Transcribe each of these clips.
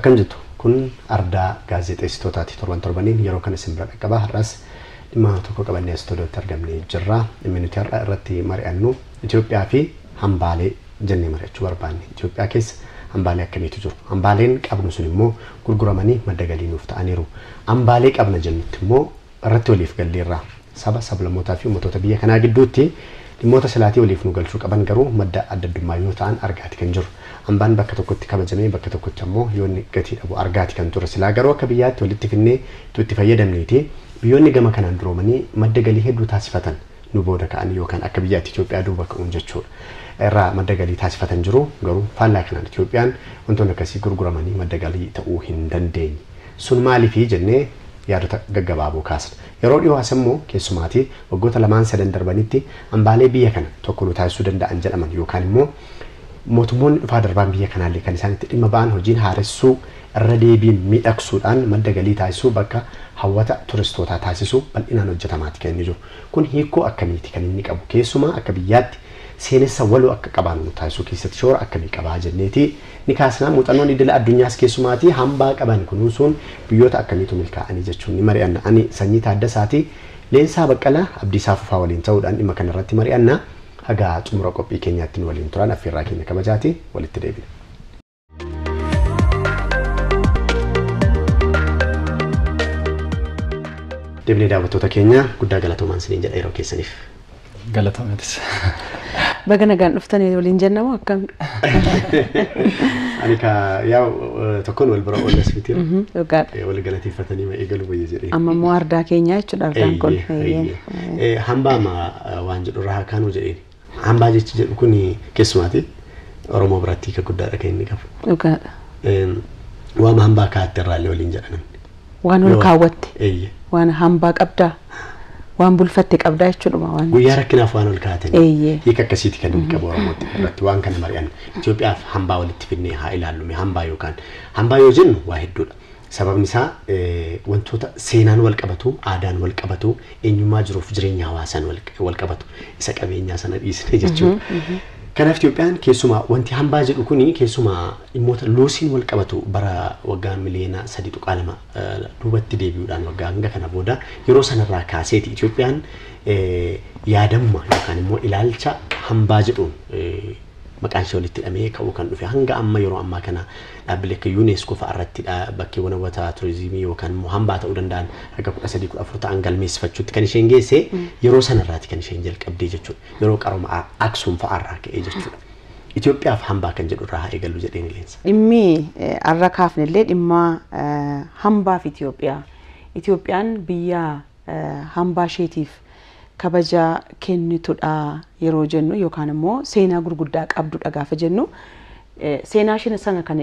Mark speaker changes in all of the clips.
Speaker 1: Akkam jirtu kun ardaa gaazexeessitootaati torban torbaniin yeroo kana isin bira dhaqqaba. Har'as dhimma tokko qabannee istuudiyootti argamnee jirra. Dhimmi nuti har'a irratti mari'annu Itoophiyaa fi hambaalee jennee mari'achuu barbaanne. Itoophiyaa keessa hambaalee akkamiitu jiru? Hambaaleen qabnu sun immoo gurguramanii madda galii nuuf ta'aniiru. Hambaalee qabna jennutti immoo irratti waliif galleerra. Saba, sablammootaa fi uummattoota biyya kanaa gidduutti dhimmoota silaatii waliif nu galchuu qaban garuu madda adda addummaa yoo ta'an argaati kan jiru. Hambaan bakka tokkotti kabajamee bakka tokkotti ammoo yoo inni gatii dhabu argaati kan ture. Silaa garuu akka biyyaatti walitti finnee itti fayyadamneeti biyyoonni gama kanaan duroomanii madda galii hedduu taasifatan nu booda ka'anii yookaan akka biyyaatti Itoophiyaa duuba ka'uun jechuudha. Irraa madda galii taasifatan jiru garuu faallaa kanaan Itoophiyaan wantoonni akkasii gurguramanii madda galii ta'uu hin dandeenye. Sun maaliifii jennee yaadota gaggabaaboo kaasna. Yeroo dhiyoo as immoo keessumaatii waggoota lamaan sadan darbanitti hambaalee biyya kana tokko nu taasisuu danda'an jedhaman yookaan immoo mootummoonni dhufaa darbaan biyya kanaallee kan isaan itti dhimma ba'an hojiin haaressuu irra deebiin miidhagsuudhaan madda galii taasisuu bakka hawwata turistootaa taasisuu bal'inaan hojjetamaati kan inni jiru. Kun hiikoo akkamiiti kan inni qabu? Keessumaa akka biyyaatti seenessa waloo akka qabaannu taasisuu keessatti shoora akkamii qabaa jenneeti ni kaasnaa. Muuxannoon idila addunyaas keessumaatii hambaa qaban kunuunsuun biyyoota akkamiitu milkaa'anii jechuun ni mari'anna. Ani Sanyii Taaddasaati Leensaa Baqqalaa Abdiisaa Fufaa waliin ta'uudhaan dhimma kanarratti mari'anna. Haga xumura qophii keenyaatti nu waliin turan affeerraa keenya kabajaati walitti deebina. Deebinee daawwattoota keenya guddaa galatoomaan isiniin jedha yeroo keessaniif.
Speaker 2: Galatoomeetis.
Speaker 3: Baga nagaan dhuftanii waliin jennamoo akkami?
Speaker 1: Ani ka yaa tokkoon wal bira oollas miti.
Speaker 3: Dhugaadha.
Speaker 1: Wal galateeffatanii ma eegaluu wayya jedhee.
Speaker 3: Amma immoo ardaa keenyaa jechuudha ardaan kun.
Speaker 1: Hambaa ma waan jedhu irraa kaanuu jedheen. Hambaa jechi jedhu kun keessumaati Oromoo biratti hiika guddaadha kan inni qabu.
Speaker 3: Dhugaadha.
Speaker 1: Waama hambaa kaa'atte irraallee waliin jedha namni.
Speaker 3: Waan ol kaawwatte. Waan hambaa qabdaa. Waan bulfatte qabdaa jechuudha waan.
Speaker 1: Guyyaa rakkinaaf waan ol kaa'atan. Hiika akkasiiti kan inni qabu Oromootti irratti waan kana mari'annu. Itoophiyaaf hambaa walitti fidnee haa ilaallu. Hambaa yookaan hambaa yoo jennu waa hedduudha. Sababni isaa wantoota seenaan wal qabatu, aadaan wal qabatu, eenyummaa jiruuf jireenya hawaasaan wal qabatu isa qabeenyaa sana dhiisne jechuudha. Kanaaf Itoophiyaan keessumaa wanti hambaa jedhu kuni keessumaa dhimmoota luusiin wal qabatu bara waggaa miliyoona 3.2 duubatti deebi'uudhaan waggaa hanga kana booda yeroo sanarraa kaaseeti Itoophiyaan yaadamma yookaan immoo ilaalcha hambaa jedhuun maqaan ishee walitti hidhamee ka'uu kan dhufe hanga amma yeroo ammaa kana dhaabbilee akka UNESCO fa'a irratti bakkeewwan hawwata turizimii yookaan immoo hambaa ta'uu danda'an hanga 13-14 ta'an galmeessifachuutti kan isheen geesse yeroo sanarraati kan isheen jalqabdee jechuudha. Yeroo qarooma Aksum fa'a irraa ka'ee jechuudha. Itoophiyaaf hambaa kan jedhu irraa haa eegallu jedheen Leensa.
Speaker 3: Dhimmi har'a kaafnellee dhimma hambaaf Itoophiyaa. Itoophiyaan biyya hambaa isheetiif kabaja kennitudha yeroo jennu yookaan immoo seenaa gurguddaa qabdudha gaafa jennu seenaa ishee sana kan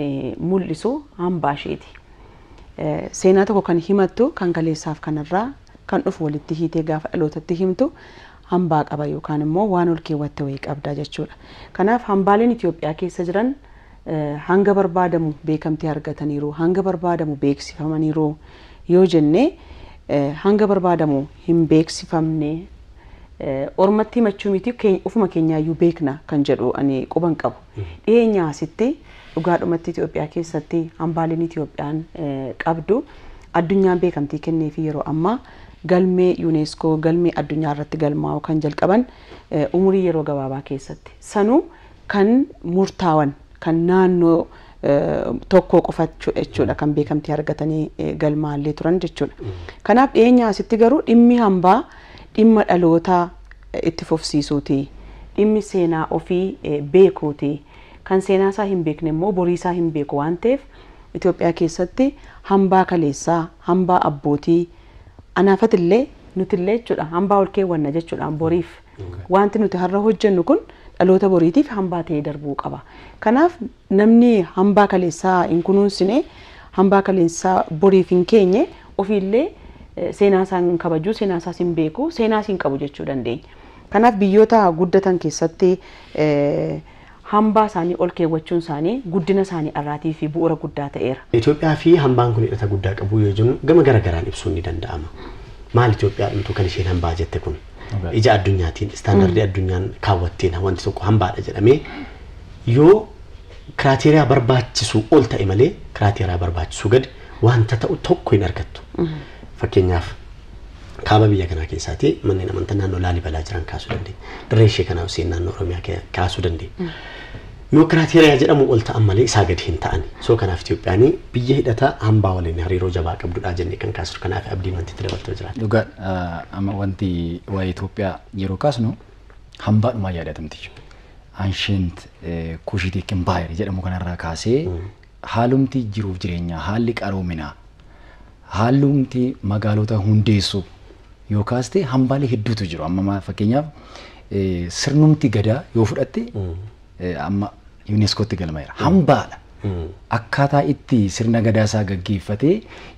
Speaker 3: mul'isu hambaa isheeti. Seenaa tokko kan himattu kan kaleessaaf kanarraa kan dhufu walitti hiitee gaafa dhalootatti himtu hambaa qaba yookaan immoo waan ol keewwatte wayii qabda jechuudha. Kanaaf hambaaleen Itoophiyaa keessa jiran hanga barbaadamu beekamtii argataniiru, hanga barbaadamu beeksifamaniiru yoo jenne hanga barbaadamu hin beeksifamne ormatti himachuu miti ofuma keenyaayyuu beekna kan jedhu ani quban qabu. Dhiyeenya asitti dhugaadhumatti Itoophiyaa keessatti hambaaleen Itoophiyaan qabdu addunyaan beekamtii kenneefi yeroo ammaa galmee UNESCO galmee addunyaa irratti galmaa'u kan jalqaban umurii yeroo gabaabaa keessatti. Sanuu kan murtaawan kan naannoo tokko qofa jechuudha kan beekamtii argatanii galmaallee turan jechuudha. Kanaaf dhiyeenya asitti garuu dhimmi hambaa dhimma dhalootaa itti fufsiisuuti. Dhimmi seenaa ofii beekuuti. Kan seenaa isaa hin beekne immoo borii isaa hin beeku waan ta'eef Itoophiyaa keessatti hambaa kaleessaa, hambaa abbootii anaafatillee nutillee jechuudha hambaa ol keewwanna jechuudha boriif. Wanti nuti har'a hojjennu kun dhaloota boriitiif hambaa ta'ee darbuu qaba. Kanaaf namni hambaa kaleessaa hin kunuunsine, hambaa kaleessaa boriif hin keenye ofiillee seenaa isaa hin kabaju, seenaa isaas hin beeku, seenaa hin qabu jechuu dandeenya. Kanaaf biyyoota guddatan keessatti hambaa isaanii ol keewwachuun isaanii guddina isaanii irraatii fi bu'uura guddaa ta'eera.
Speaker 1: Itoophiyaa fi hambaan kun hidhata guddaa qabu yoo jennu gama garaagaraan ibsuun ni danda'ama. Maal Itoophiyaa dhumtu kan isheen hambaa jette kun? Ija addunyaatiin istaandardii addunyaan kaawwatteen wanti tokko hambaadha jedhamee yoo Criteria barbaachisu ol ta'e malee criteria barbaachisu gad wanta ta'u tokko hin argattu. Fakkeenyaaf kaaba biyya kanaa keessaati manneen amantaa naannoo Laalibalaa jiran kaasuu dandeenya. Dirree ishee kanaa Hussein naannoo Oromiyaa kaasuu dandeenya. Yoo criteria jedhamu ol ta'an malee isaa gadi hin ta'ani. So kanaaf Itoophiyaan biyya hidhata hambaa waliin hariiroo jabaa qabdudha jennee kan kaasnu. Kanaaf abdiin wanti itti dabaltoo jiraata.
Speaker 2: Dhugaa amma wanti waa'ee Itoophiyaa yeroo kaasnu hambaadhumaa yaadatamti jechuudha. Ancient Cushitic Empire jedhamu kanarraa kaasee haalumti jiruuf jireenyaa, haalli qaroominaa, haalumti magaalota hundeessu yoo kaaste hambaalee hedduutu jiru. Amma fakkeenyaaf sirnumti gadaa yoo fudhatte amma UNESCOtti galmaa'eera. Hambaadha. Akkaataa itti sirna gadaa isaa gaggeeffatee,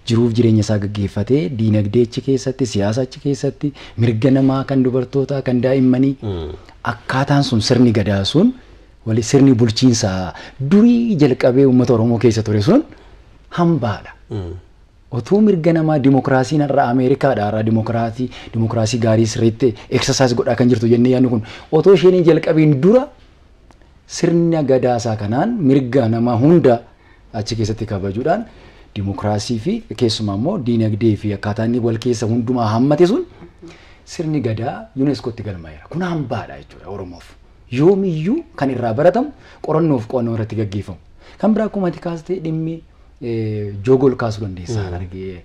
Speaker 2: jiruuf jireenya isaa gaggeeffatee, diinagdee achi keessatti, siyaasa achi keessatti, mirga namaa kan dubartootaa, kan daa'immanii akkaataan sun sirni gadaa sun wali sirni bulchiinsaa durii jalqabee uummata Oromoo keessa ture sun hambaadha. Otuu mirga namaa dimokiraasiin har'a Ameerikaadha har'a dimokiraasii gaarii sirriitti exercise godhaa kan jirtu jennee yaadnu kun otoo isheen hin jalqabiin dura sirna gadaasaa kanaan mirga namaa hunda achi keessatti kabajuudhaan dimokiraasii fi keessumaa immoo diinagdee fi akkaataa inni wal keessa hundumaa hammate sun sirni gadaa UNESCOtti galmaa'eera. Kun hambaadha jechuudha Oromoof. Yoomiyyuu kan irraa baratamu qorannoof qo'annoo irratti gaggeeffamu. Kan biraa akkuma ati kaastee dhimmi Jogol kaasuu dandeessa Harargee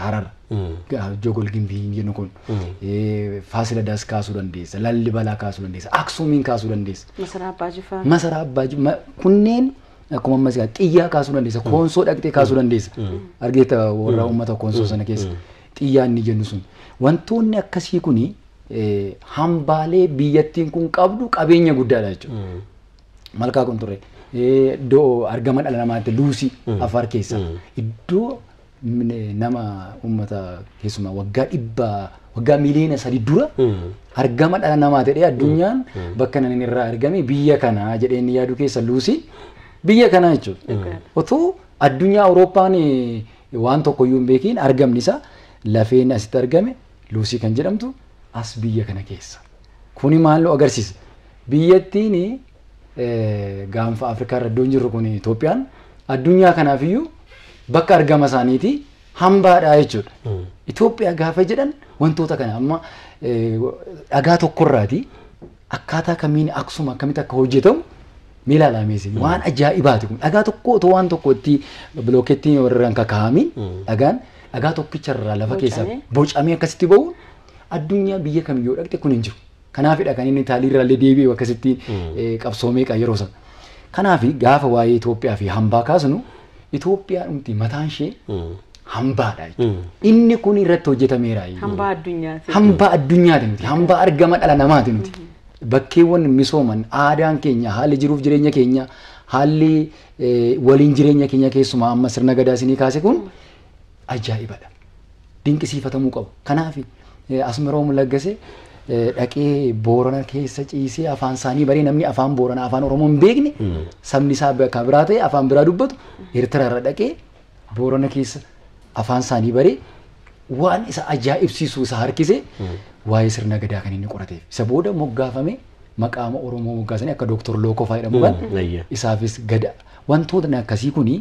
Speaker 2: Harar. Jogol gimbii jennu kun Faasiladas kaasuu dandeessa, Laallibalaa kaasuu dandeessa, Aksuumiin kaasuu dandeessa.
Speaker 3: Masaraa Abbaa Jifaar.
Speaker 2: Masaraa Abbaa Jifaar kunneen akkuma ammas xiyyaa kaasuu dandeessa, Koonsoo dhaqxee kaasuu dandeessa. Argeetta warra uummata Koonsoo sana keessa xiyyaa inni jennu sun. Wantoonni akkasii kuni hambaalee biyyattiin kun qabdu qabeenya guddaadha jechuudha. Malkaa kun ture. Iddoo argama dhala namaatti Luusii Affaar keessa iddoo nama uummata keessumaa waggaa 100 waggaa miliyoona 3 dura argama dhala namaa ta'ee addunyaan bakka inni irraa argame biyya kana jedhee inni yaadu keessa Luusii biyya kana jechuudha. Otoo addunyaa Awurooppaan waan tokkoyyuu hin beekiin argamni isaa lafeen asitti argame Luusii kan jedhamtu as biyya kana keessa. Kuni maal nu agarsiisa? Biyyattiin gaanfa Afrikaa irra iddoon jirru kun Itoophiyaan addunyaa kanaaf iyyuu bakka argama isaaniiti hambaadha jechuudha. Itoophiyaa gaafa jedhan wantoota kana amma dhagaa tokkorraati akkaataa kamiin Aksum akkamitti akka hojjetamu ni ilaalamees waan ajaa'ibaati kun dhagaa tokko otoo waan tokko itti bilookeettiin warra hin kakaa'amiin dhagaan dhagaa tokkicharraa lafa keessaa bocamee akkasitti bahu addunyaa biyya kamiyyuu dhaqxe kun hin jiru. Kanaafidha kan inni Itaaliirraa illee deebi'e akkasitti qabsoomee yeroo sana. Kanaaf gaafa waa'ee Itoophiyaa fi hambaa kaasnu Itoophiyaan dhumti mataan ishee hambaadha jechuudha. Inni kun irratti hojjetameera.
Speaker 3: Hambaa addunyaati.
Speaker 2: Hambaa addunyaati nuti. Hambaa argama dhala namaati nuti. Bakkeewwan misooman aadaan keenya haalli jiruuf jireenya keenya haalli waliin jireenya keenya keessumaa amma sirna gadaa isinii kaase kun ajaa'ibadha. Dinqisiifatamuu qabu. Kanaaf Asmeroom Laggasee dhaqee Boorana keessa ciisee afaan isaanii baree namni afaan Booranaa afaan Oromoo hin beekne sabni isaa bakka biraa ta'e afaan biraa dubbatu Eertiraa irra dhaqee Boorana keessa afaan isaanii baree waan isa ajaa'ibsiisu isa harkise waa'ee sirna gadaa kan inni qorateef. Isa booda moggaafame maqaama Oromoo moggaasanii akka Dooktor Lookoo fa'aa jedhamu kan isaafis gada. Wantootni akkasii kuni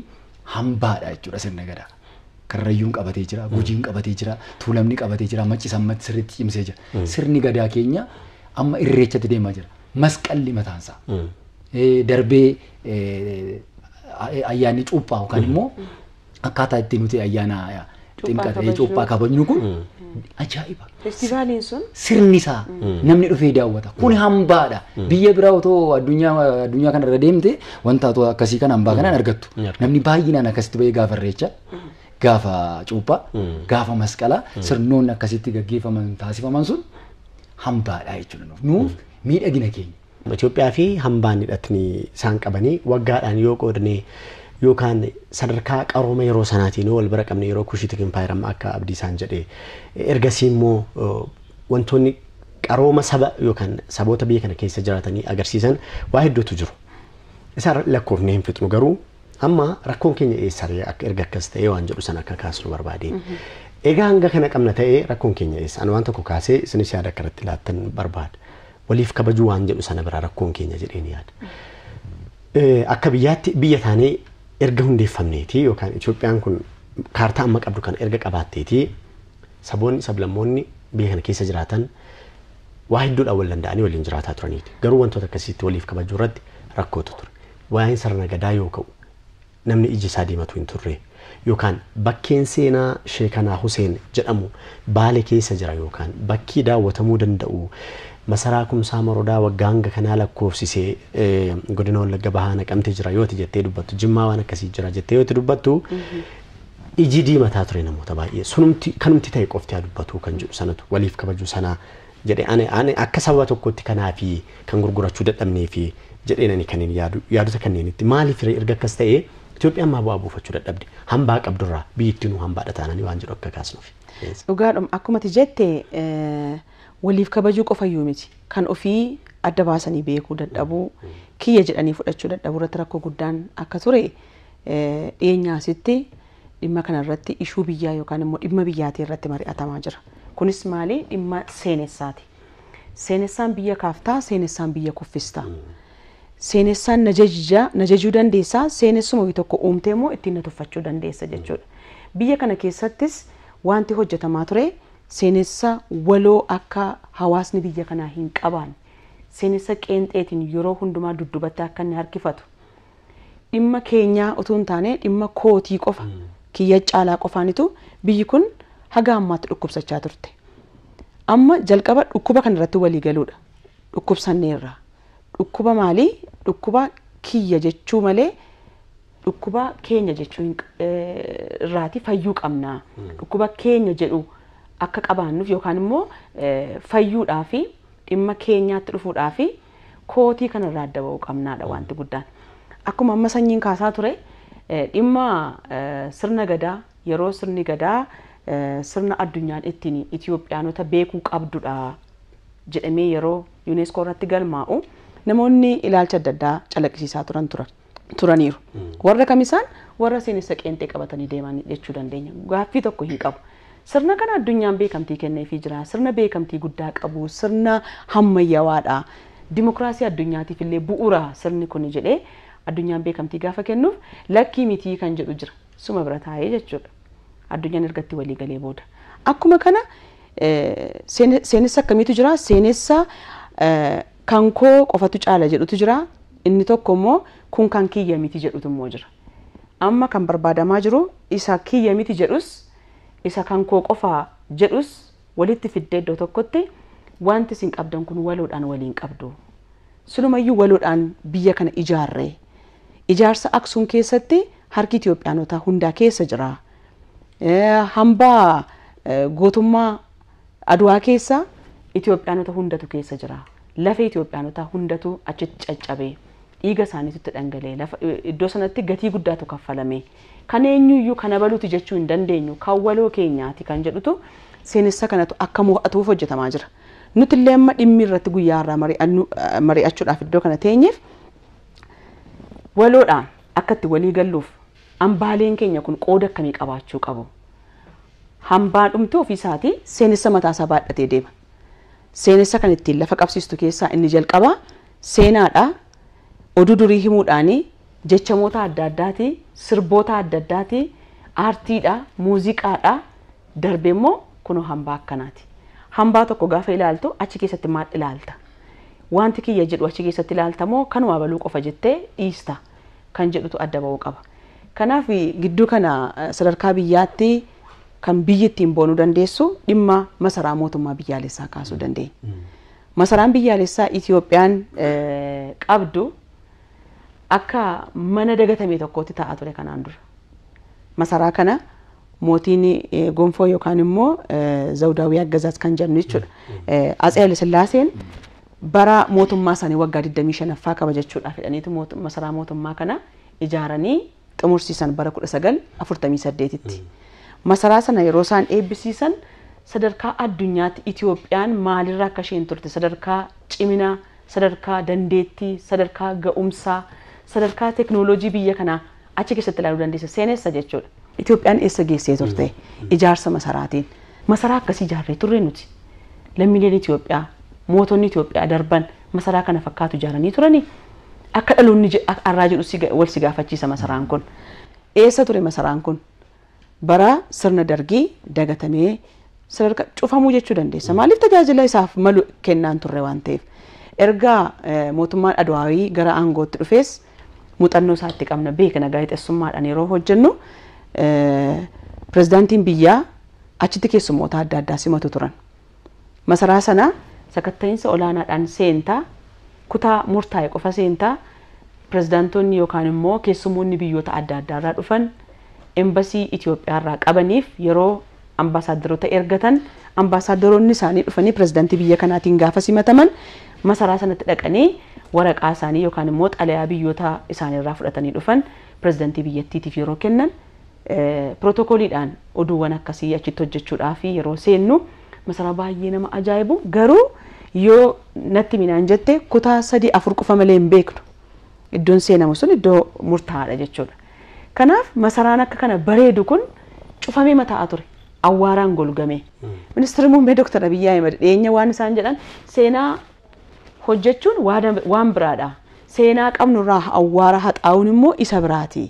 Speaker 2: hambaadha jechuudha sirna gadaa. Karrayyuun qabatee jira, Gujiin qabatee jira, Tuulamni qabatee jira, Macci sammatti sirriitti cimsee jira. Sirni gadaa keenya amma irreechatti deemaa jira. Masqalli mataansaa. Darbee ayyaanni cuuphaa yookaan immoo akkaataa itti nuti ayyaana xinqatee cuuphaa kabajnu kun ajaa'iba.
Speaker 3: Feestivaaliin sun
Speaker 2: sirni isaa namni dhufee daawwata. Kun hambaadha. Biyya biraa otoo addunyaa kanarra deemte wanta akkasii kan hambaa kanaan argattu. Namni baay'inaan akkasitti bahee gaafa irreecha, gaafa cuuphaa, gaafa masqalaa sirnoonni akkasitti gaggeeffaman taasifaman sun hambaadha jechuudha. Nuuf miidhagina keenya.
Speaker 1: Itoophiyaa fi hambaan hidhatni isaan qabanii waggaadhaan yoo qoodne yookaan sadarkaa qarooma yeroo sanaatiin wal bira qabne yeroo Cushitic Empire amma akka abdii isaan jedhe ergasii immoo wantoonni qarooma saba yookaan saboota biyya kana keessa jiraatanii agarsiisan waa hedduutu jiru. Isaan lakkoofnee hin fixnu garuu amma rakkoon keenya eessa akka erga akkas ta'ee waan jedhu sana akka kaasnu barbaade. Egaa hanga kana qabna ta'ee rakkoon keenya eessa? Ani waan tokko kaasee isinis yaada akka irratti laattan barbaada. Waliif kabajuu waan jedhu sana biraa rakkoon keenya jedheen yaada. Akka biyyaatti biyya taanee erga hundeeffamneeti yookaan Itoophiyaan kun kaartaa amma qabdu kana erga qabaatteeti saboonni sablammoonni biyya kana keessa jiraatan waa hedduudhaan wal danda'anii waliin jiraataa turaniiti. Garuu wantoota akkasiitti waliif kabajuu irratti rakkootu ture. Waa'een sirna gadaa yoo ka'u namni iji isaa diimatu hin turre yookaan bakkeen seenaa Sheekanaa Huseen jedhamu Baale keessa jira yookaan bakkii daawwatamuu danda'u masaraa Kumsaa Morodaa waggaa hanga kanaa lakkoofsisee godina Wallagga Bahaa Naqamtee jira yooti jettee dubbattu, Jimmaa waan akkasii jira jettee yooti dubbattu, iji diimataa ture namoota baay'ee. Sunumti kanumti ta'e qofti haa dubbatu kan jedhu sanatu waliif kabajuu sanaa jedhe ani akka saba tokkotti kanaa fi kan gurgurachuu dadhabnee fi jedheen ani kanneen yaadota kanneenitti maaliif erga akkas ta'e Itoophiyaan maa bu'aa buufachuu dadhabde hambaa qabdurraa biyyittiin hambaadha taananii waan jedhu akka kaasnuuf.
Speaker 3: Dhugaadhuma akkuma ati jette, waliif kabajuu qofayyuu miti, kan ofii adda baasanii beekuu dadhabuu, kiyya jedhanii fudhachuu dadhabuu irratti rakkoo guddaan akka ture dhiyeenyaasitti dhimma kanarratti ishuu biyyaa yookaan immoo dhimma biyyaatii irratti mari'atamaa jira. Kunis maali? Dhimma seenessaati. Seenessaan biyya kaaftaa, seenessaan biyya kuffistaa. Seenessaan na jajuu dandeessaa, seenessuma tokko uumtee immoo ittiin na tuffachuu dandeessa jechuudha. Biyya kana keessattis wanti hojjetamaa ture seenessa waloo akka hawaasni biyya kanaa hin qabaanne, seenessa qeenxeetiin yeroo hundumaa dudduubatti akka inni harkifatu, dhimma keenyaa utuu hin taane dhimma kootii qofa, kiyya caalaa qofaanitu biyyi kun haga ammaatti dhukkubsachaa turte. Amma jalqaba dhukkuba kanarratti walii galuudha. Dhukkubsanneerra. Dhukkuba maalii? Dhukkuba kiyya jechuu malee dhukkuba keenya jechuu irraati fayyuu qabna. Dhukkuba keenya jedhu akka qabaannuuf yookaan immoo fayyuudhaa fi dhimma keenyaatti dhufuudhaa fi kootii kanarraa adda ba'uu qabnaadha wanti guddaan. Akkuma amma sanyiin kaasaa ture, dhimma sirna gadaa, yeroo sirni gadaa sirna addunyaan ittiin Itoophiyaanota beekuu qabdudha jedhamee yeroo UNESCO irratti galmaa'u namoonni ilaalcha adda addaa calaqqisiisaa turaniiru. Warra kamisaan warra seenessa qeenxee qabatanii deeman jechuu dandeenya. Gaaffii tokko hin qabu. Sirna kana addunyaan beekamtii kenneefii jira. Sirna beekamtii guddaa qabu, sirna hammayyawaadha. Dimokiraasii addunyaatiif illee bu'uura sirni kun jedhee addunyaan beekamtii gaafa kennuuf lakkii mitii kan jedhu jira. Suma bira taa'ee jechuudha. Addunyaan ergatti walii galee booda. Akkuma kana seenessa akkamiitu jira? Seenessa kan koo qofatu caala jedhutu jira. Inni tokko immoo kun kan kiyya miti jedhutu immoo jira. Amma kan barbaadamaa jiru isa kiyya miti jedhus isa kan koo qofa jedhus walitti fiddee iddoo tokkotti wanti isin qabdan kun waloodhaan waliin qabdu. Silumayyuu waloodhaan biyya kana ijaarre. Ijaarsa Aksuum keessatti harki Itoophiyaanotaa hundaa keessa jira. Hambaa gootummaa Aduwaa keessa Itoophiyaanota hundatu keessa jira. Lafa Itoophiyaanotaa hundatu achitti caccabe. Dhiiga isaaniitu itti dhangala'e. Lafa iddoo sanatti gatii guddaatu kaffalame. Kan eenyuyyuu kana baluuti jechuu hin dandeenyu. Kan waloo keenyaati kan jedhutu seenessa kanatu akka mo'atuuf hojjetamaa jira. Nuti illee amma dhimmi irratti guyyaa har'aa mari'achuudhaaf iddoo kana teenyeef waloodhaan akka itti walii galluuf hambaaleen keenya kun qooda akkamii qabaachuu qabu? Hambaan dhumtuu ofiisaatii seenessa mataasaa baadhatee deema. Seenessa kan ittiin lafa qabsiistu keessaa inni jalqabaa seenaadha. Oduu durii himuudhaanii, jechamoota adda addaati, sirboota adda addaati, aartiidha, muuziqaadha, darbee immoo kunoo hambaa akkanaati. Hambaa tokko gaafa ilaaltu achi keessatti maal ilaalta? Wanti kiyya jedhu achi keessatti ilaalta moo kanuma baluu qofa jettee dhiista kan jedhutu adda ba'uu qaba. Kanaaf gidduu kana sadarkaa biyyaatti kan biyyi ittiin boonuu dandeessu dhimma masaraa mootummaa biyyaalessaa kaasuu dandeenya. Masaraan biyyaalessaa Itoophiyaan qabdu akka mana dagatame tokkotti taa'aa ture kanaan dura. Masaraa kana mootiin gonfoo yookaan immoo zawdaawii aggazaas kan jennu jechuudha. Atsee Haile Sillaaseen bara mootummaa isaanii waggaa 25ffaa kabajachuudhaaf jedhaniitu masaraa mootummaa kana ijaaranii xumursiisan bara 1948tti. Masaraa sana yeroo isaan eebbisiisan sadarkaa addunyaatti Itoophiyaan maalirraa akka isheen turte, sadarkaa ciminaa, sadarkaa dandeettii, sadarkaa ga'umsaa, sadarkaa teknooloojii biyya kanaa achi keessatti ilaaluu dandeessa. Seenessa jechuudha. Itoophiyaan eessa geessee turte ijaarsa masaraatiin? Masaraa akkasii ijaarree turre nuti. Lammiileen Itoophiyaa, mootonni Itoophiyaa darban masaraa kana fakkaatu ijaaranii turanii. Akka dhaloonni har'aa jedhu wal si gaafachiisa masaraan kun. Eessa ture masaraan kun? Bara sirna dargii dagatamee sadarkaa cufamuu jechuu dandeessa. Maaliif tajaajila isaaf malu kennaan turre waan ta'eef. Erga mootummaan Adwaawii gara aangootti dhufees muuxannoo isaatti qabna beekna gaazexeessummaadhaan yeroo hojjennu pirezidaantiin biyyaa achitti keessummoota adda addaa simatu turan. Masaraa sana sakatta'iinsa olaanaadhaan seentaa kutaa murtaa'e qofa seentaa pirezidaantonni yookaan immoo keessummoonni biyyoota adda addaarraa dhufan embasii Itoophiyaarraa qabaniif yeroo ambaasaaddaroota ergatan ambaasaaddaroonni isaanii dhufanii pirezidaantii biyya kanaatiin gaafa simataman masaraa sanatti dhaqanii waraqaa isaanii yookaan immoo xalayaa biyyoota isaaniirraa fudhatanii dhufan pirezidaantii biyyattiitiif yeroo kennan pirootokooliidhaan oduuwwan akkasii achitti hojjechuudhaaf yeroo seennu masaraa baay'ee nama ajaa'ibu garuu yoo natti minaan jette kutaa 3 4 qofa malee hin beeknu iddoon seenamu sun iddoo murtaa'aadha jechuudha. Kanaaf masaraan akka kana bareedu kun cufamee mataa'aa ture. Awwaaraan golgame. Ministeerri muummee Dr. Abiyyi Ahimad dhiyeenya waan isaan jedhan seenaa hojjechuun waan biraadha. Seenaa qabnurraa awwaara haxaa'uun immoo isa biraati.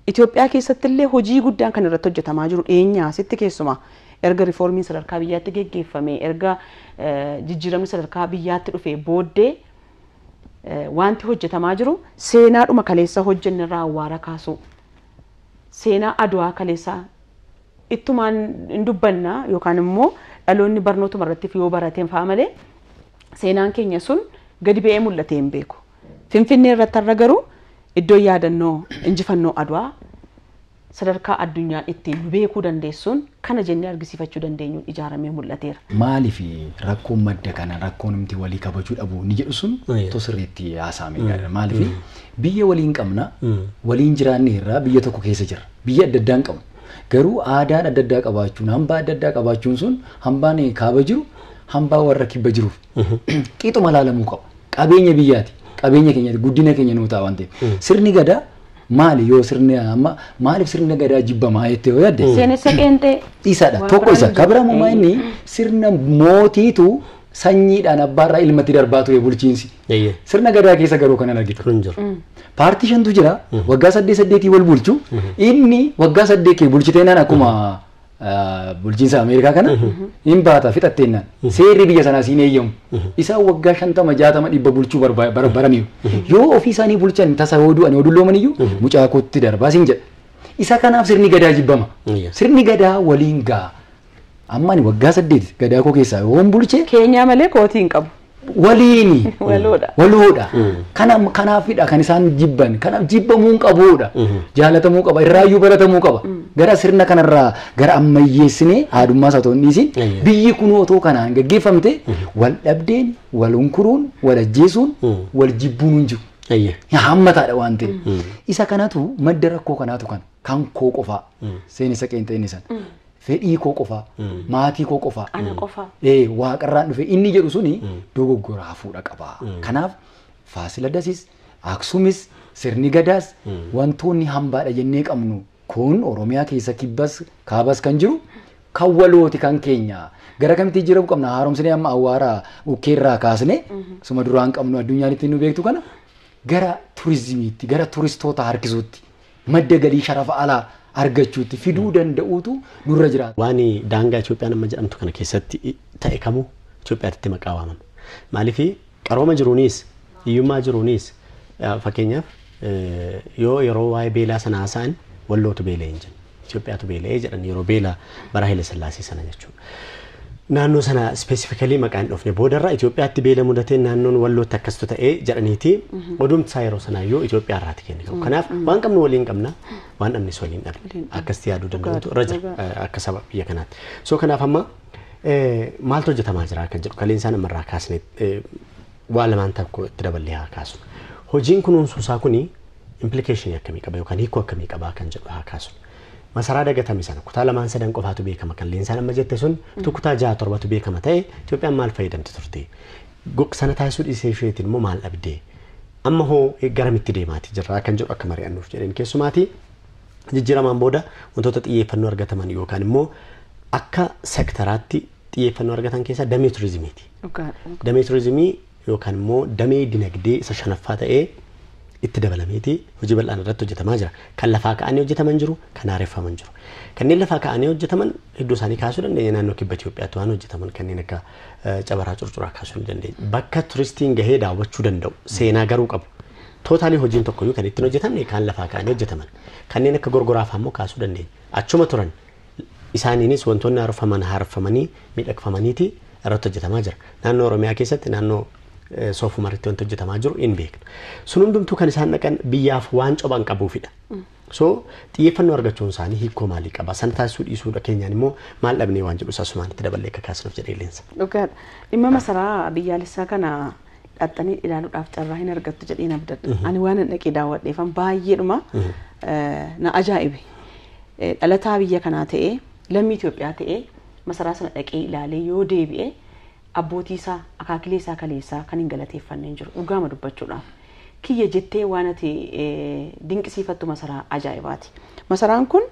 Speaker 3: Itoophiyaa keessatti illee hojii guddaan kan irratti hojjetamaa jiru dhiyeenya asitti keessumaa erga riiformiin sadarkaa biyyaatti geggeeffame erga jijjiiramni sadarkaa biyyaatti dhufe booddee wanti hojjetamaa jiru seenaadhuma kaleessa hojjennirraa awwaara kaasuu. Seenaa Adwaa kaleessaa ittumaan hin dubbanna yookaan immoo dhaloonni barnootuma irratti yoo barateen fa'a malee seenaan keenya sun gadi ba'ee mul'atee hin beeku. Finfinnee irratti har'a garuu iddoo yaadannoo injifannoo Adwaa sadarkaa addunyaan ittiin beekuu dandeessuun kana jennee argisiifachuu dandeenyuun ijaaramee mul'ateera.
Speaker 2: Maaliif rakkoon madda kana rakkoon nuti walii kabajuu dhabu ni jedhu sun otoo sirriitti haasa'amee gaariidha. Maaliif biyya waliin qabna waliin jiraanne irraa biyya tokko keessa jirra. Biyya adda addaan qabna. Garuu aadaan adda addaa qabaachuun hambaa adda addaa qabaachuun sun hambaan kaaba jiru hambaa warra kibba jiruuf qixuma laalamuu qaba. Qabeenya biyyaati. Qabeenya keenyaati. Guddina keenya nuu ta'a waan ta'eef. Sirni gadaa maali yoo sirni amma maaliif sirni gadaa jibbamaa jettee yoo yaadde?
Speaker 3: Seenessa qeenxee.
Speaker 2: Isadha. Tokko isa. Kabiramumaa inni sirna mootiitu sanyiidhaan abbaarraa ilmatti darbaa ture bulchiinsi. Sirna gadaa keessa garuu kanan argitu. Paartii 5tu jira. Waggaa 8 8 wal bulchu. Inni waggaa 8 kee bulchiteenaan akkuma bulchiinsa Ameerikaa kana hin baata fixatteenaan seerri biyya sanaa siin eeyyamu. Isaan waggaa 50 60 dhibba bulchuu baraniiru. Yoo ofii isaanii bulchan tasa yoo du'an yoo dullooman iyyuu mucaa kootti darbaa siin jedha. Isa kanaaf sirni gadaa jibbama. Sirni gadaa waliin ga'a. Amma ani waggaa 8 gadaa koo keessaa yoon bulche
Speaker 3: keenyaa malee kootii hin qabu.
Speaker 2: Waliini.
Speaker 3: Waloodha.
Speaker 2: Waloodha. Kanaafidha kan isaan jibban. Kanaaf jibbamuu hin qabuudha. Jaalatamuu qaba. Irraayyuu baratamuu qaba. Gara sirna kanarraa gara ammayyeessinee aadummaa isaa otoo hin dhiisin biyyi kun otoo kanaan gaggeeffamte wal dhabdeen, wal hunkuruun, wal ajjeesuun, wal jibbuun hin jiru. Hammataadha waan ta'eef. Isa kanatu madda rakkoo kanaatu kan koo qofaa seenessa qeenxee inni sana. Fedhii koo qofaa, maatii koo qofaa,
Speaker 3: ana qofaa.
Speaker 2: Waaqarraan dhufe inni jedhu suni dogoggora hafuudha qaba. Kanaaf Faasiladasis, Aksumis, sirni gadaas wantoonni hambaadha jennee qabnu kun Oromiyaa keessa kibbas kaabas kan jiru kan walooti kan keenya. Gara kamitti jijjiiramuu qabna? Haaromsinee amma awwaara ukkeerraa kaasnee suma duraan qabnu addunyaan ittiin nu beektu kana gara turizimiitti, gara turistoota harkisuutti, madda galii sharafa alaa argachuutti fiduu danda'uutu nurra jiraata.
Speaker 1: Waan daangaa Itoophiyaan amma jedhamtu kana keessatti ta'e kamuu Itoophiyaatti maqaa waamama. Maaliif qarooma jiruunis hiyyummaa jiruunis fakkeenyaaf yoo yeroo waa'ee beelaa sana haasa'an wallootu beela'e hin jennu. Itoophiyaatu beela'ee jedhan yeroo beelaa bara Haile Sillaasee sana jechuudha. Naannoo sana ispeesifikalii maqaan hin dhofne boodarra Itoophiyaatti beela mudatee naannoon wallootti akkastu ta'ee jedhaniiti oduumti isaa yeroo sanaayyuu Itoophiyaa irraati kennifamu. Kanaaf waan qabnu waliin qabna waan dhabnes waliin dhabna akkasitti yaaduu danda'utu irra jira akka saba biyya kanaatti. So kanaaf amma maaltu hojjetamaa jira kan jedhu kaleessaan ammarraa kaasne waa lamaan tokko itti daballee haa kaasnu. Hojiin kunuunsuusaa kuni implikeeshinii akkamii qaba yookaan hiikoo akkamii qaba kan jedhu haa kaasnu. Masaraa dagatame sana kutaa 2 3 qofaatu beekama kan leensaan amma jette sun kutaa 6 7tu beekama ta'e Itoophiyaan maal fayyadamte turte? Sana taasisuu dhiisee isheetiin immoo maal dhabde? Amma hoo garamitti deemaati jirra kan jedhu akka mari'annuuf jedheen keessumaati jijjiiramaan booda wantoota xiyyeeffannoo argataman yookaan immoo akka sektaraatti xiyyeeffannoo argatan keessaa damee turizimiiti. Damee turizimii yookaan immoo damee dinagdee isa shanaffaa ta'ee Itti dabalameeti hojii bal'aan irratti hojjetamaa jira. Kan lafaa ka'anii hojjetaman jiru, kan haareffaman jiru. Kanneen lafaa ka'anii hojjetaman hedduu isaanii kaasuu dandeenya. Naannoo kibba Itoophiyaatti waan hojjetaman kanneen akka cabaraa curcuraa kaasuu ni dandeenya. Bakka turistiin gahee daawwachuu danda'u seenaa garuu qabu. Tootaalii hojiin tokkoyyuu kan ittiin hojjetamne kan lafaa ka'anii hojjetaman. Kanneen akka gorgoraa immoo kaasuu dandeenya. Achuma turan isaaniinis wantoonni haareffaman haareffamanii miidhagfamaniiti irratti hojjetamaa jira. Naannoo Oromiyaa keessatti naannoo soofumaritti wanti hojjetamaa jiru hin beekna. Sun hundumtuu kan isaan dhaqan biyyaaf waan coban qabuufidha. So xiyyeeffannoo argachuun isaanii hiikoo maalii qaba? Sana taasisuu dhiisuudha keenyaan immoo maal dhabnee waan jedhu asumaan itti daballee akka kaasnuuf jedhee leensa.
Speaker 3: Dhugaadha. Dhimma masaraa biyyaalessaa kana dhaxxanii ilaaluudhaaf carraa hin argattu jedheen abdadha. Ani waan hin dhaqee daawwadheefan baay'eedhuma na ajaa'ibe. Dhalataa biyya kanaa ta'ee lammii Itoophiyaa ta'ee masaraa sana dhaqee ilaalee yoo deebi'e abbootii isaa akaakilee isaa kaleessaa kan hin galateeffanne hin jiru dhugaama dubbachuudhaaf. Kiyya jettee waan ati dinqisiifattu masaraa ajaa'ibaati. Masaraan kun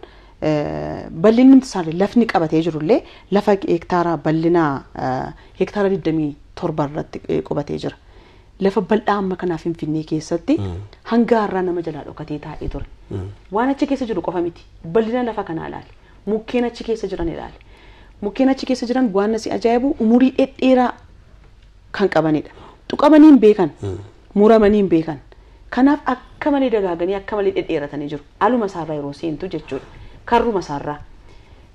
Speaker 3: bal'inni isaallee lafni qabatee jirullee lafa hektaara bal'inaa hektaara 27 irratti qubatee jira. Lafa bal'aa amma kanaa Finfinnee keessatti hanga har'aa nama jalaa dhokatee taa'ee ture. Waan achi keessa jiru qofa miti. Bal'ina lafa kanaa ilaali. Mukkeen achi keessa jiran ilaali. Mukkeen achi keessa jiran waan si ajaa'ibu umurii dhedheeraa kan qabanidha. Tuqamanii hin beekan. Muramanii hin beekan. Kanaaf akka malee dagaaganii akka malee dhedheeratanii jiru. Aluma isaarraa yeroo seentu jechuudha. Karruma isaarraa.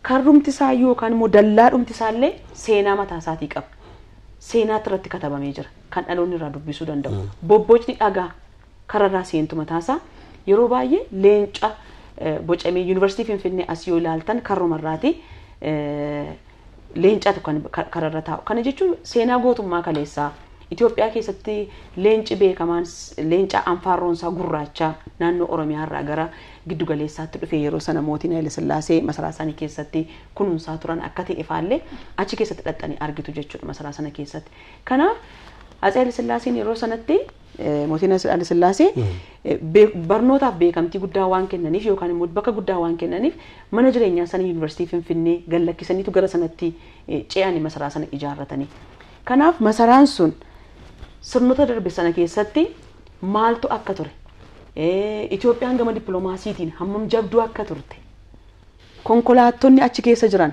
Speaker 3: Karrumti isaa yookaan immoo dallaadhumti isaallee seenaa mataa isaatii qaba. Seenaatti irratti katabamee jira. Kan dhaloonni irraa dubbisuu danda'u. Bobbocni dhagaa kararraa seentu mataasaa yeroo baay'ee leenca bocamee yuunivarsiitii Finfinnee as yoo ilaaltan karrumarraati leencatu kan kararra taa'u. Kana jechuun seenaa gootummaa kaleessaa Itoophiyaa keessatti leenci beekamaan leenca anfaarroonsaa gurraacha naannoo Oromiyaa irraa gara giddu galeessaatti dhufe yeroo sana mootiin Haile Sillaasee masaraa isaanii keessatti kunuunsaa turan akka ta'e faallee achi keessatti dhaxxanii argitu jechuudha masaraa sana keessatti. Kanaaf Atse Haile Sillaaseen yeroo sanatti mootiin Haile Sillaasee barnootaaf beekamtii guddaa waan kennaniif yookaan immoo bakka guddaa waan kennaniif mana jireenyaa isaanii yuunivarsiitii Finfinnee gad lakkisaniitu gara sanatti ce'anii masaraa sana ijaarratanii. Kanaaf masaraan sun sirnoota darbe sana keessatti maaltu akka ture? Itoophiyaan gama dippiloomaasiitiin hammam jabduu akka turte? Konkolaattonni achi keessa jiran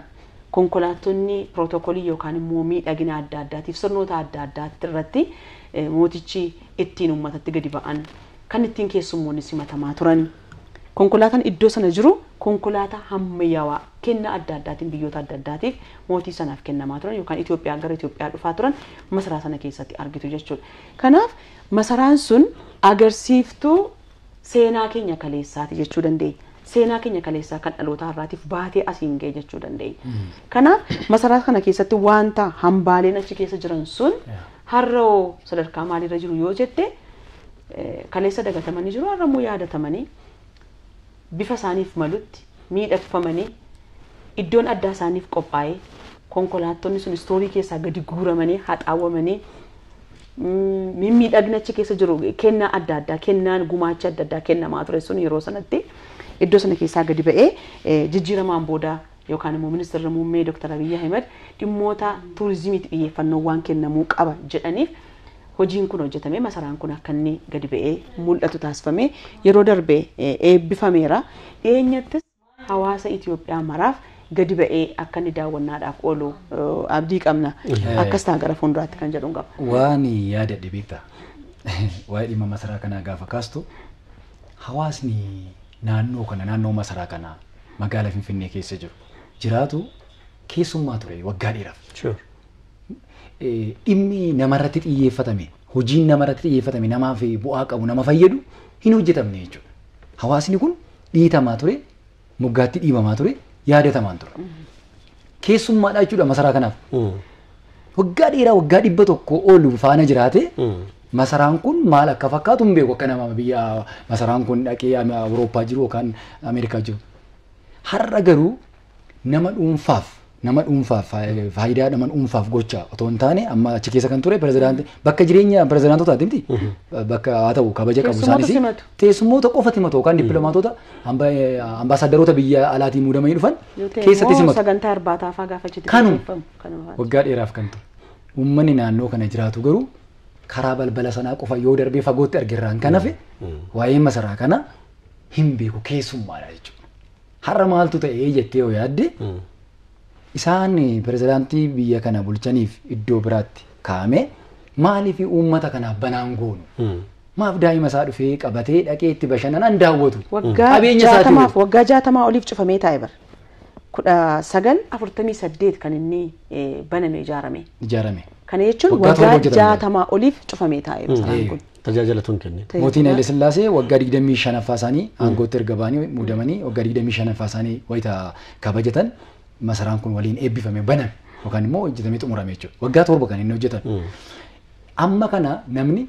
Speaker 3: konkolaattonni pirootokolii yookaan immoo miidhagina adda addaatiif sirnoota adda addaatti irratti mootichi ittiin uummatatti gadi ba'an kan ittiin keessummoonni simatamaa turan. Konkolaataan iddoo sana jiru konkolaataa ammayyaawaa kennaa adda addaatiin biyyoota adda addaatiif mootii sanaaf kennamaa turan yookaan Itoophiyaa gara Itoophiyaa dhufaa turan masaraa sana keessatti argitu jechuudha. Kanaaf masaraan sun agarsiiftuu seenaa keenya kaleessaati jechuu dandeenya. Seenaa keenya kaleessaa kan dhaloota har'aatiif baatee asiin ga'e jechuu dandeenya. Kanaaf masaraa kana keessatti wanta hambaaleen achi keessa jiran sun har'oo sadarkaa maaliirra jiru yoo jette kaleessa dagatamanii jiru har'a immoo yaadatamanii bifa isaaniif malutti miidhagfamanii iddoon addaa isaaniif qophaa'ee konkolaattonni sun istoorii keessaa gadi guuramanii haxaawwamanii mimmiidhagna achi keessa jiru kennaa adda addaa kennaan gumaacha adda addaa kennamaa ture sun yeroo sanatti iddoo sana keessaa gadi ba'ee jijjiiramaan booda yookaan immoo ministeerri muummee Dr. Abiyyi Ahmed dhimmoota turizimiitti xiyyeeffannoo waan kennamuu qaba jedhaniif hojiin kun hojjetame masaraan kun akka inni gadi ba'ee mul'atu taasifame yeroo darbe eebbifameera. Dhiyeenyattis hawaasa Itoophiyaa maraaf gadi ba'ee akka inni daawwannaadhaaf oolu abdii qabna. Akkas ta'a gara fuulduraatti kan jedhuun qaba.
Speaker 2: Waan yaadadhe beektaa waa'ee dhimma masaraa kanaa gaafa kaastu hawaasni naannoo kana naannoo masaraa kanaa magaalaa Finfinnee keessa jiru jiraatu keessummaa ture waggaa dheeraaf. Dhimmi namarratti xiyyeeffatame hojiin namarratti xiyyeeffatame namaaf bu'aa qabu nama fayyadu hin hojjetamne jechuudha. Hawaasni kun dhiitamaa ture, moggaatti dhiibamaa ture, yaadatamaa ture. Keessummaadha jechuudha masaraa kanaaf. Waggaa dheeraa waggaa 100 ol faana jiraate masaraan kun maal akka fakkaatu hin beeku akka nama biyya masaraan kun dhaqee Awurooppaa jiru yookaan Ameerikaa jiru. Har'a garuu nama dhuunfaaf faayidaa nama dhuunfaaf gocha otoo hin taane amma achi keessa kan ture pirezidaantii bakka jireenya pirezidaantotaati miti bakka haa ta'u kabaja qabu isaanis teessummoota qofa simatu yookaan dippiloomaatota ambaasaadarota biyya alaatiin muudamanii dhufan keessatti simatu.
Speaker 3: Sagantaa irbaataa fa'aa gaafa achitti
Speaker 2: gaggeeffamu. Waggaa dheeraaf kan ture. Uummanni naannoo kana jiraatu garuu karaa balbala sanaa qofa yoo darbee fagootti argirraan kan hafe waa'ee masaraa kana hin beeku keessummaadha jechuudha. Har'a maaltu ta'ee jettee yoo yaadde isaan pirezidaantii biyya kana bulchaniif iddoo biraatti kaa'ame maaliif uummata kanaaf banaan goonu? Maaf daa'ima isaa dhufee qabatee dhaqee itti bashannanaan daawwatu?
Speaker 3: Waggaa 60 oliif cufamee taa'e bara. 1948 kan inni baname ijaarame. Kana jechuun waggaa 60 oliif cufamee taa'e masaraan kun.
Speaker 1: Tajaajila tun kenne.
Speaker 2: Mootiin Haile Sillaasee waggaa 25ffaa isaanii aangootti erga ba'anii muudamanii waggaa 25ffaa isaanii wayita kabajatan masaraan kun waliin eebbifame baname yookaan immoo hojjetamee xumurame jechuudha. Waggaa 7 kan inni hojjetan. Amma kana namni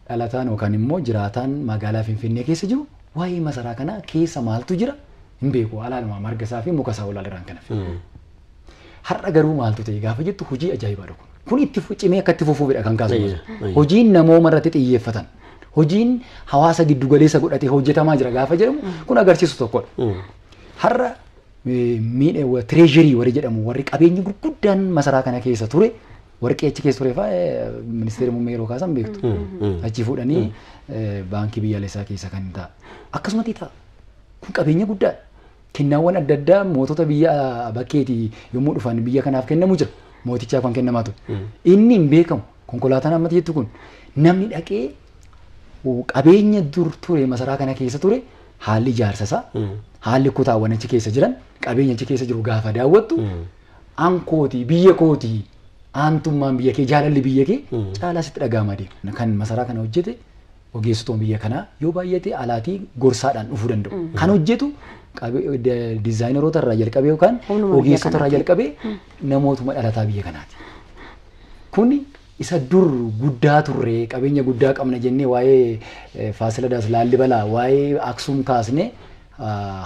Speaker 2: dhalataan yookaan immoo jiraataan magaalaa Finfinnee keessa jiru waa'ee masaraa kanaa keessa maaltu jira hin beeku. Alaaluma marga isaa fi muka isaa olaalirraan kan hafe. Har'a garuu maaltu ta'e gaafa jettu hojii ajaa'ibaadha kun. Kun itti cimee akka itti fufuufidha kan kaasu. Hojiin namooma irratti xiyyeeffatan. Hojiin hawaasa giddugaleessa godhatee hojjetamaa jira gaafa jedhamu kun agarsiisu tokkodha. Har'a tireejirii warri jedhamu warri qabeenyi gurguddaan masaraa kana keessa ture warqee achi keessa ture fa'aa ministeera muummee yeroo kaasan beektu. Achi fuudhanii baankii biyyaalessaa keessa kan ta'a. Akkasumatti ta'a. Kun qabeenya guddaadha. Kennaawwan adda addaa mootota biyya bakkeetii yommuu dhufan biyya kanaaf kennamu jira. Mootichaaf kan kennamaa ture. Inni hin beekamu. Konkolaataan ammatti jettu kun namni dhaqee qabeenya dur ture masaraa kana keessa ture haalli ijaarsa isaa haalli kutaawwan achi keessa jiran qabeenya achi keessa jiru gaafa daawwattu ankootii biyya kootii aantummaan biyya kee jaalalli biyya kee caalaa sitti dhaga'ama deema. Kan masaraa kana hojjete ogeessitoon biyya kanaa yoo baay'ate alaatii gorsaadhaan dhufuu danda'u. Kan hojjetu diizaayineroota irraa jalqabee yookaan ogeessota irraa jalqabee namootuma dhalataa biyya kanaati. Kuni isa dur guddaa turre qabeenya guddaa qabna jennee waa'ee Faasiladas Laallibalaa waa'ee Aksum kaasnee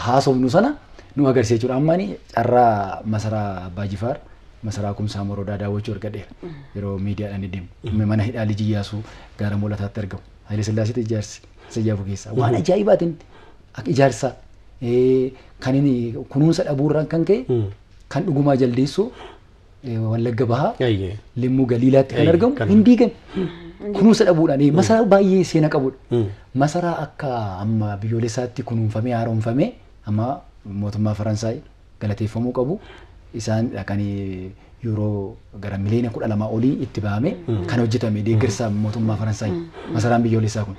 Speaker 2: haasofnu sana nu agarsiisa jechuudha. Amma ani carraa masaraa Abbaa Jifaar masaraa Kumsaa Morodaa daawwachuu argadheera. Yeroo miidiyaadhaan deemu. Mana hidhaa Liji Iyyaasuu gaara mul'ataatti argamu. Haile Sillaasiitti ijaarsi isa ijaaru keessaa. Waan ajaa'ibaatiin ijaarsa kan inni kunuunsa dhabuurraan kan ka'e kan dhugumaa jaldeessoo Wallagga Bahaa Limmuu Galiilaatti kan argamu hin diigame. Kunuunsa dhabuudhaan masaraa baay'ee seena qabudha. Masaraa akka amma biyyoolessaatti kunuunfamee haaromfamee amma mootummaa Faransaay galateeffamuu qabu. Isaan kan yeroo gara miliyoona 12 olii itti ba'ame kan hojjetame deeggarsa mootummaa Faransaay masaraan biyyoolessaa kun.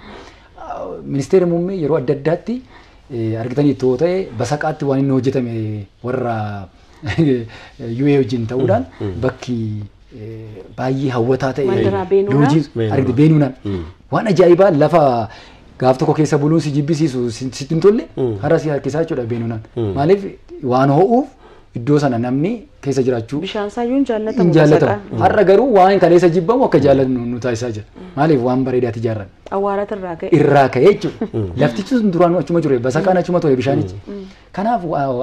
Speaker 2: Ministeerri muummee yeroo adda addaatti argitanii itti yoo ta'e basaqaatti waan inni hojjetame warra UA wajjin ta'uudhaan bakki baay'ee hawwataa ta'e argite beenuunaan waan ajaa'ibaa lafa gaaf tokko keessa buluun si jibbisiisu sitti hin tolle har'a si harkisaa jechuudha beenuunaan. Maaliif waan ho'uuf iddoo sana namni keessa jiraachuu
Speaker 3: bishaan saayyuu hin jaallatamu.
Speaker 2: Har'a garuu waan kaleessa jibbamu akka jaallannu nu taasisaa jira. Maaliif waan bareedaatti ijaarame.
Speaker 3: Awwaaratu irraa ka'e.
Speaker 2: Irraa ka'e jechuudha. Laftichi sun duraan achuma ture basaqaan achuma ture bishaanichi. Kanaaf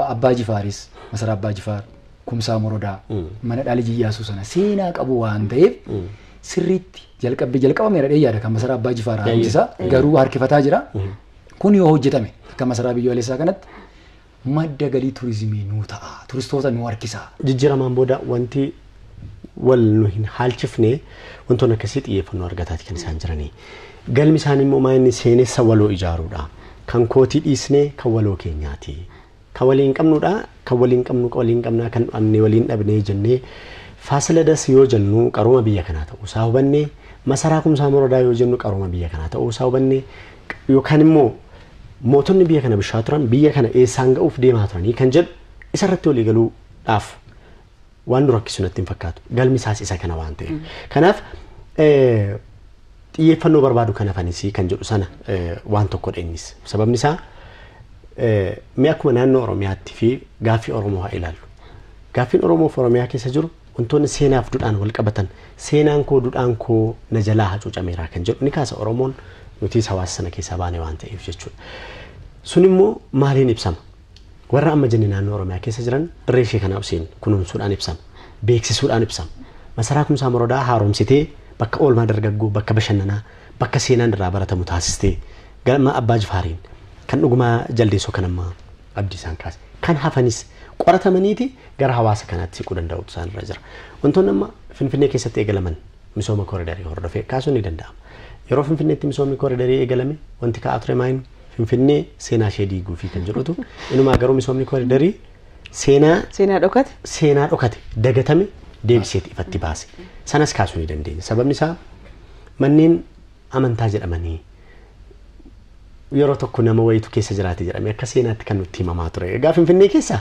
Speaker 2: Abbaa Jifaaris masaraa Abbaa Jifaar Kumsaa Morodaa mana Liji Iyyaasuu sana seenaa qabu waan ta'eef sirriitti jalqabbii jalqabameera dhee yaada kan masaraa Abbaa Jifaar haaromsisaa garuu harkifataa jira. Kun yoo hojjetame akka masaraa biyyoolessaa kanatti madda galii turizimii nuu ta'a. Turistoota nu harkisa.
Speaker 1: Jijjiiramaan booda wanti wal nu hin haalchifne wantoonni akkasii xiyyeeffannoo argataati kan isaan jiranii. Galmi isaanii immoo maa inni seenessa waloo ijaaruudha. Kan kootii dhiisnee kan waloo keenyaati. Kan waliin qabnudha. Kan waliin qabnu waliin qabnaa kan dhabnee waliin dhabnee jennee Faasiladas yoo jennu qarooma biyya kanaa ta'uu isaa hubannee masaraa Kumsaa Morodaa yoo jennu qarooma biyya kanaa ta'uu isaa hubannee yookaan immoo mootonni biyya kana bishaa turan biyya kana eessaan ga'uuf deemaa turanii kan jedhu isarratti walii galuudhaaf waan nu rakkisu natti hin fakkaatu. Galmi isaas isa kana waan ta'eef. Kanaaf xiyyeeffannoo barbaadu kana fanis kan jedhu sana waan tokkodha innis. Sababni isaa mee akkuma naannoo Oromiyaatti fi gaaffii Oromoo haa ilaallu. Gaaffiin Oromoo fi Oromiyaa keessa jiru wantoonni seenaaf duudhaan wal qabatan seenaan koo duudhaan koo na jalaa hacuucameera kan jedhu ni kaasa Oromoon nutis hawaasa sana keessaa baane waan ta'eef jechuudha. Sun immoo maaliin ibsama? Warra amma jenne naannoo Oromiyaa keessa jiran dirree ishee kana ibseen kunuunsuudhaan ibsama. Beeksisuudhaan ibsama. Masaraa Kumsaa Morodaa haaromsitee bakka oolmaa dargaggoo, bakka bashannanaa, bakka seenaan irraa baratamu taasistee galma Abbaa Jifaariin kan dhugumaa jaldeessoo kan amma abdii isaan kaase. Kan hafanis qoratamaniiti gara hawaasa kanaatti siquu danda'utu isaan irra jira. Wantoonni amma Finfinnee keessatti eegalaman misooma koriidarii hordofee kaasuun ni danda'ama. Yeroo Finfinneetti misoomni koriidarii eegalame wanti ka'aa ture maayin Finfinnee seenaa ishee diiguu fi kan jedhutu inumaa garuu misoomni koriidarii seenaa dhokate dagatame deebiseeti ifatti baase. Sanas kaasuu ni dandeenya. Sababni isaa manneen amantaa jedhamanii yeroo tokko nama wayitu keessa jiraate jedhamee akka seenaatti kan nutti himamaa ture. Egaa Finfinnee keessa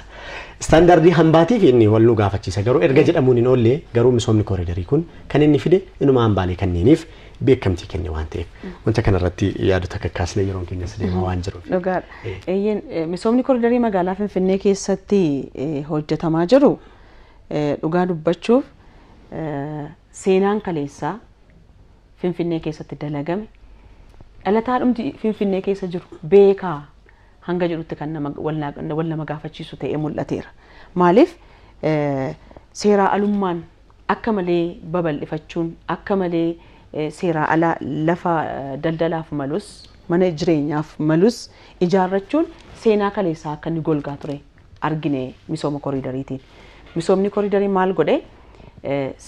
Speaker 1: istaandardii hambaatiif inni wal nu gaafachiisa. Garuu erga jedhamuun hin oolle garuu misoomni koriidarii kun kan inni fide inuma hambaalee kanneeniif beekamtii kenne waan ta'eef wanta kanarratti yaadota kakkaasne yeroon keenyas deemaa waan jiruuf.
Speaker 3: Dhugaadha. Eeyyeen misoomni koriidarii magaalaa Finfinnee keessatti hojjetamaa jiru dhugaa dubbachuuf seenaan kaleessaa Finfinnee keessatti dalagame dhalataa dhumti Finfinnee keessa jiru beekaa hanga jedhutti kan nama wal nama gaafachiisu ta'ee mul'ateera. Maaliif seeraa alummaan akka malee babal'ifachuun akka malee seeraa alaa lafa daldalaaf malus mana jireenyaaf malus ijaarrachuun seenaa kaleessaa akka inni golgaa ture argine misooma koriidariitiin. Misoomni koriidarii maal godhe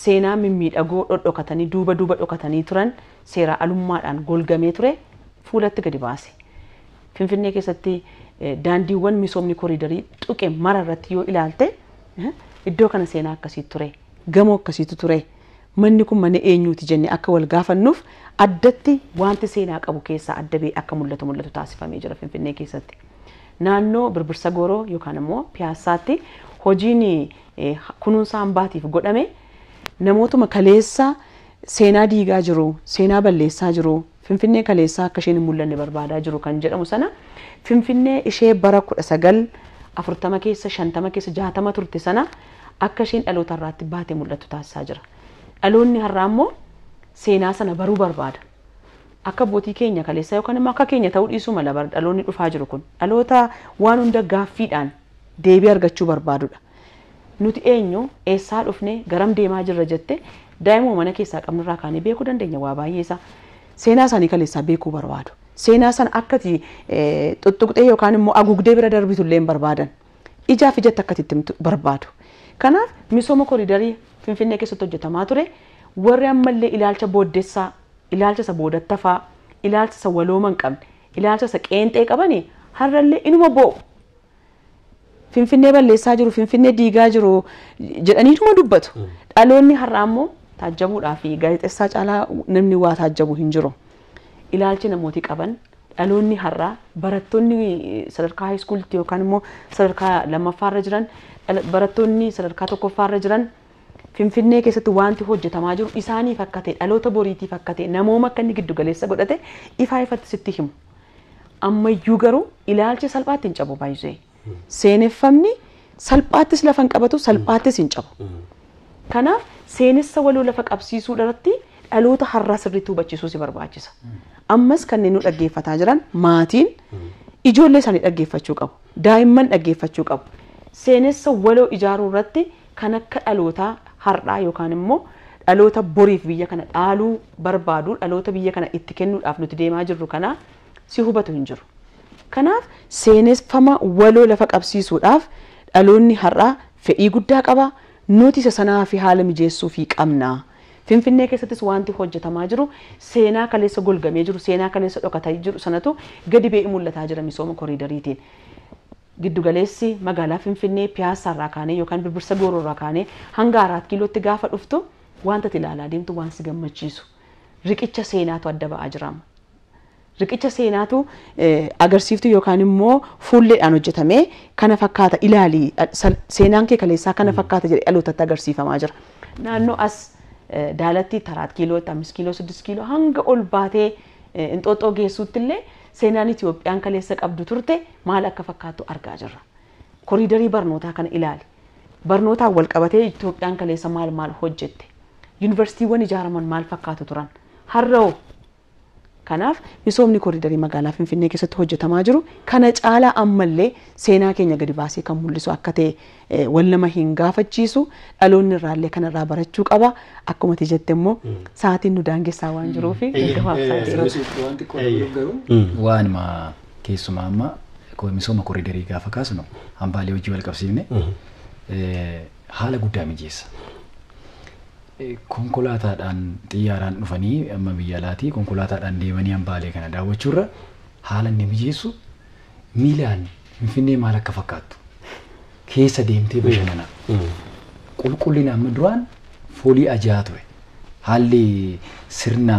Speaker 3: seenaa mimmiidhagoo dhodhokatanii duuba duuba dhokatanii turan seeraa alummaadhaan golgamee ture fuulatti gadi baase. Finfinnee keessatti daandiiwwan misoomni koriidarii tuqe mara irratti yoo ilaalte iddoo kana seenaa akkasiitu ture gamoo akkasiitu ture manni kun mana eenyuuti jennee akka wal gaafannuuf addatti wanti seenaa qabu keessaa adda ba'ee akka mul'atu taasifamee jira Finfinnee keessatti. Naannoo Birbirsa Gooroo yookaan immoo Piyaassaatti hojiin kunuunsa hambaatiif godhame namootuma kaleessa seenaa diigaa jiru, seenaa balleessaa jiru, Finfinnee kaleessaa akka isheen hin mul'anne barbaadaa jiru kan jedhamu sana Finfinnee ishee bara 1940 keessa 50 keessa 60 turte sana akka isheen dhaloota irraatti baatee mul'atu taasisaa jira. Dhaloonni har'aa immoo seenaa sana baruu barbaada. Akka abbootii keenya kaleessaa yookaan immoo akka keenya ta'uu dhiisuu mala bara dhaloonni dhufaa jiru kun dhaloota waan hunda gaaffiidhaan deebii argachuu barbaadudha. Nuti eenyu eessaa dhufne garam deemaa jirra jette daa'imuma mana keessaa qabnurraa kaanee beekuu dandeenya waa baay'ee isaa. Seenaa isaanii kaleessaa beekuu barbaadu. Seenaa sana akkati xuxuqxee yookaan immoo haguugdee bira darbitu illee hin barbaadan. Ijaaf ijatti akkati itti barbaadu. Kanaaf misooma koriidarii Finfinnee keessatti hojjetamaa ture warri ammallee ilaalcha booddessaa, ilaalcha isa boodattafaa, ilaalcha isa walooma hin qabne, ilaalcha isa qeenxee qabanii har'allee inuma bo'u. Finfinnee balleessaa jiru, Finfinnee diigaa jiru jedhaniituma dubbatu. Dhaloonni har'aa immoo taajjabuudhaa fi gaazexeessaa caalaa namni waa taajjabu hin jiru. Ilaalchi namooti qaban dhaloonni har'aa barattoonni sadarkaa haayiskuulitti yookaan immoo sadarkaa lammaffaarra jiran barattoonni sadarkaa tokkoffaarra jiran Finfinnee keessatti wanti hojjetamaa jiru isaaniif akka ta'e dhaloota boriitiif akka ta'e namooma akka inni giddu galeessa godhate ifaa ifatti sitti himu. Ammayyuu garuu ilaalchi salphaatti hin cabu baay'isee. Seeneffamni salphaattis lafa hin qabatu salphaattis hin cabu. Kanaaf seenessa waloo lafa qabsiisuu irratti dhaloota har'aa sirriitti hubachiisuu si barbaachisa. Ammas kanneen nu dhaggeeffataa jiran maatiin ijoollee isaanii dhaggeeffachuu qabu. Daa'imman dhaggeeffachuu qabu. Seenessa waloo ijaaruu irratti kan akka dhalootaa har'aa yookaan immoo dhaloota boriif biyya kana dhaaluu barbaadu dhaloota biyya kana itti kennuudhaaf nuti deemaa jirru kana si hubatu hin jiru. Kanaaf seeneffama waloo lafa qabsiisuudhaaf dhaloonni har'aa fedhii guddaa qaba. Nuti isa sanaa fi haala mijeessuu fi qabna. Finfinnee keessattis wanti hojjetamaa jiru seenaa kaleessa golgamee jiru seenaa kaleessa dhokatee jiru sanatu gadi ba'ee mul'ataa jira misooma koriidariitiin. Giddugaleessi magaalaa Finfinnee Piyaassaarraa kaanee yookaan Birbirsa Gooroorraa kaanee hanga 4 kiilootti gaafa dhuftu wanta ati ilaalaa deemtu waan si gammachiisu. Riqicha seenaatu adda ba'aa jira. Riqicha seenaatu agarsiiftu yookaan immoo fuulleedhaan hojjetamee kana fakkaata ilaali seenaan kee kaleessaa kana fakkaata jedhee dhalootatti agarsiifamaa jira. Naannoo as Daalatti 4 kiiloo, 5 kiiloo, 6 kiiloo hanga ol baatee Inxooxxoo geessuutti illee seenaan Itoophiyaan kaleessa qabdu turte maal akka fakkaattu argaa jirra. Koriidarii barnootaa kana ilaali. Barnootaan wal qabatee Itoophiyaan kaleessa maal maal hojjette? Yuunivarsiitiiwwan ijaaraman maal fakkaatu turan? Har'oo Kanaaf misoomni koriidarii magaalaa Finfinnee keessatti hojjetamaa jiru kana caalaa ammallee seenaa keenya gadi baasee kan mul'isu akka ta'e wal nama hin gaafachiisu dhaloonni irraallee kanarraa barachuu qaba. Akkuma ati jette immoo sa'aatiin nu daangessaa waan jiruuf
Speaker 2: Waanuma keessumaa amma misooma koriidarii gaafa kaasnu hambaalee hojii wal qabsiifne haala guddaa mijeessa. Konkolaataadhaan xiyyaaraan dhufanii amma biyya alaatii konkolaataadhaan deemanii hambaalee kana daawwachuurra haala inni mijeessu miilaan Finfinnee maal akka fakkaattu keessa deemtee bashannanaa. Qulqullina amma duraan foolii ajaa'aa ture. Haalli sirna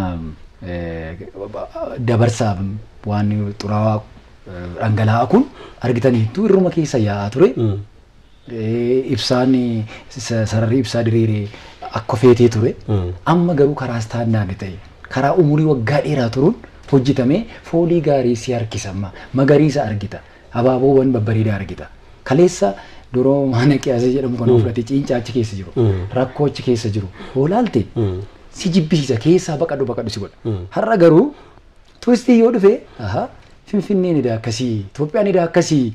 Speaker 2: dabarsaa waan xuraawaa dhangala'aa kun argitaniittu irruma keessa yaa'aa ture. Ibsaan sararri ibsaa diriiree akka feetee ture. Amma garuu karaa istaandaardi ta'e karaa umurii waggaa dheeraa turuun hojjetamee foolii gaarii si harkisa amma magariisa argita abaaboowwan babbareedaa argita. Kaleessa duroo mana qiyaasee jedhamu kan fudhatee ciincaa achi keessa jiru rakkoo achi keessa jiru hoolaalte si jibbisiisa keessaa baqadhu baqadhu si godha. Har'a garuu turistii yoo dhufe Finfinneen idaa akkasii Itoophiyaan idaa akkasii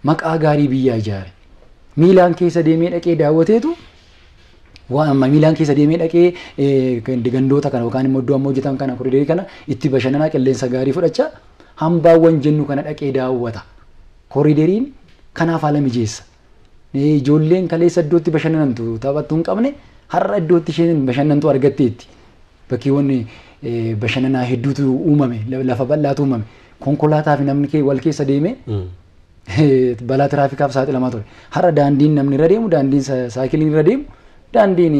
Speaker 2: maqaa gaarii biyyaa ijaare miilaan keessa deemee dhaqee daawwateetu waan amma miilaan keessa deemee dhaqee gandoota kana yookaan immoo iddoo amma hojjetan kana koriidarii kana itti bashannanaa qilleensa gaarii fudhachaa hambaawwan jennu kana dhaqee daawwata. Koriidariin kanaaf haala mijeessa. Ijoolleen kaleessa iddootti bashannantu taphattu hin qabne har'a iddootti isheen bashannantu argatteetti. Bakkeewwan bashannanaa hedduutu uumame lafa bal'aatu uumame konkolaataa fi namni wal keessa deeme balaa tiraafikaaf saaxilamaa ture. Har'a daandiin namni irra deemu daandiin saayikiliin irra deemu daandiin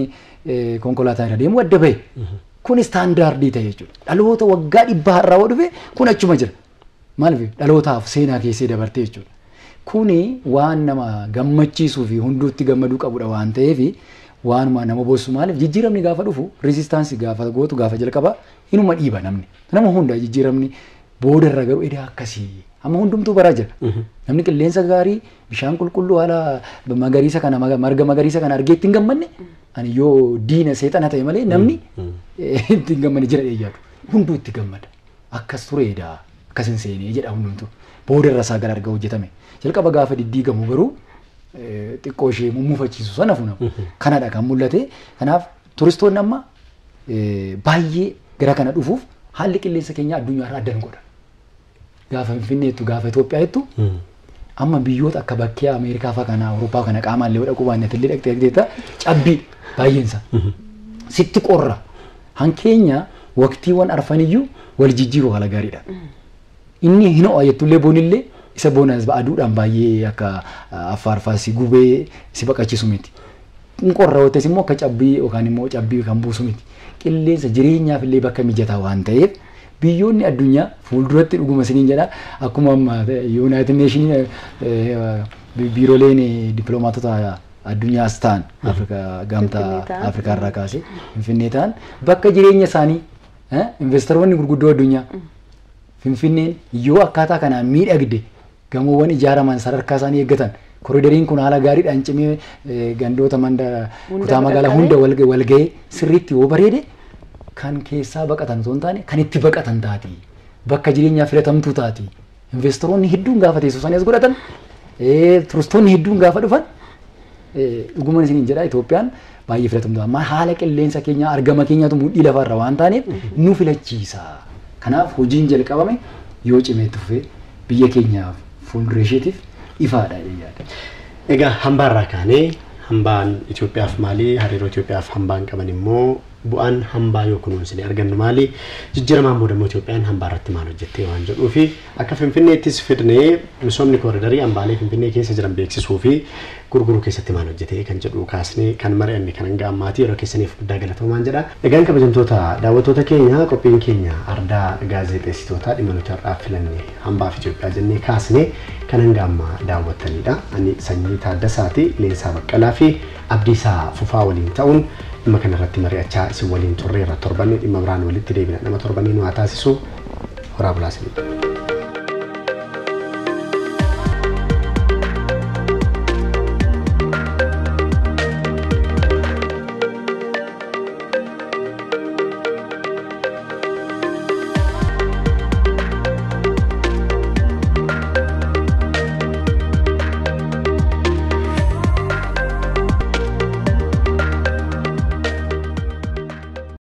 Speaker 2: konkolaataa irra deemu adda bahe. Kun istaandaardii ta'e jechuudha. Dhaloota waggaa 100 har'aa yoo dhufe kun achuma jira. Maaliif dhalootaaf seenaa keessee dabarte jechuudha. Kuni waan nama gammachiisuu fi hunduutti gammaduu qabudha waan ta'eef waanuma nama boossu maaliif jijjiiramni gaafa dhufu riizistaansii gaafa gootu gaafa jalqaba inuma dhiiba namni. Nama hunda jijjiiramni boodarra garuu edaa akkasii amma hundumtuu baraa jira. Namni qilleensa gaarii bishaan qulqulluu haala magariisa kana marga magariisa kana argee ittiin gammanne ani yoo diina seexana ta'e malee namni ittiin gammanne jira dheeyyaatu. Hunduu itti gammada. Akkas ture edaa akkas hin seenee jedha hundumtuu. Boodarra isaa gara argaa hojjetame. Jalqaba gaafa diddiigamu garuu xiqqoo ishee mummufachiisu sana funamu. Kanadha kan mul'ate. Kanaaf turistoonni amma baay'ee gara kana dhufuuf haalli qilleensa keenyaa addunyaarraa adda nu godha. Gaafa Finfinneettu gaafa Itoophiyaattu amma biyyoota akka bakkee Ameerikaa fa'aa kana Awurooppaa kana qaamaan illee dhaquu baannee illee dhaqxee dhaqxeetta cabbii baay'eensa. Sitti qorra. Hankeenya waqtiiwwan arfaniyyuu wal jijjiiru haala gaariidha. Inni hin ho'a jettullee boonillee isa boona aduudhaan baay'ee akka Affaar fa'aa si gubee si baqachiisu miti. Qorra yoo ta'es immoo akka cabbii yookaan immoo cabbii kan buusu miti. Qilleensa jireenyaaf illee bakka mijataa waan ta'eef biyyoonni addunyaa fuulduratti dhuguma isiniin jedha akkuma amma Yuunaayitid Neeshinii biirooleen dippiloomaatota addunyaas ta'an Afrikaa gamtaa Afrikaa irraa kaasee Finfinnee ta'an bakka jireenya isaanii investoroonni gurguddoo addunyaa Finfinneen yoo akkaataa kanaan miidhagde gamoowwan ijaaraman sadarkaa isaanii eeggatan koriidariin kun haala gaariidhaan cimee gandoota manda kutaa magaalaa hunda walga'ee sirriitti yoo bareede kan keessaa baqatan osoo hin taane kan itti baqatan taati. Bakka jireenyaa filatamtuu taati. Investoroonni hedduun gaafa teessoo isaanii as godhatan turistoonni hedduun gaafa dhufan dhuguman isiniin jedha Itoophiyaan baay'ee filatamtuu. Amma haala qilleensa keenyaa argama keenyaatu mudhii lafarra waan taaneef nu filachiisa. Kanaaf hojiin jalqabame yoo cimee fufee biyya keenyaaf fuuldura isheetiif ifaadha yaada.
Speaker 1: Egaa hambaarraa kaanee hambaan Itoophiyaaf maali? Hariiroo Itoophiyaaf hambaan qaban immoo bu'aan hambaa yoo kunuunsine argannu maali? Jijjiiramaan booda immoo Itoophiyaan hambaa irratti maal hojjettee waan jedhuu fi akka Finfinneettis fidnee misoomni kooriidarii hambaalee Finfinnee keessa jiran beeksisuu fi gurguruu keessatti maal hojjetee kan jedhu kaasnee kan mari'anne kan hanga ammaatii yeroo keessaniif guddaa galatoomaan jedha. Egaan kabajamtoota daawwattoota keenya qophiin keenya ardaa gaazexeessitootaa dhimma nuti har'aaf filanne hambaaf Itoophiyaa jennee kaasnee kan hanga ammaa daawwattanidha. Ani Sanyii Taaddasaati, Leensaa Baqqalaa fi Abdiisaa Fufaa waliin ta'uun dhimma kanarratti mari'achaa isin waliin turreerra. Torbanni dhimma biraan walitti deebina. Nama torbanii nu haa taasisu. Horaa bulaa isiniin.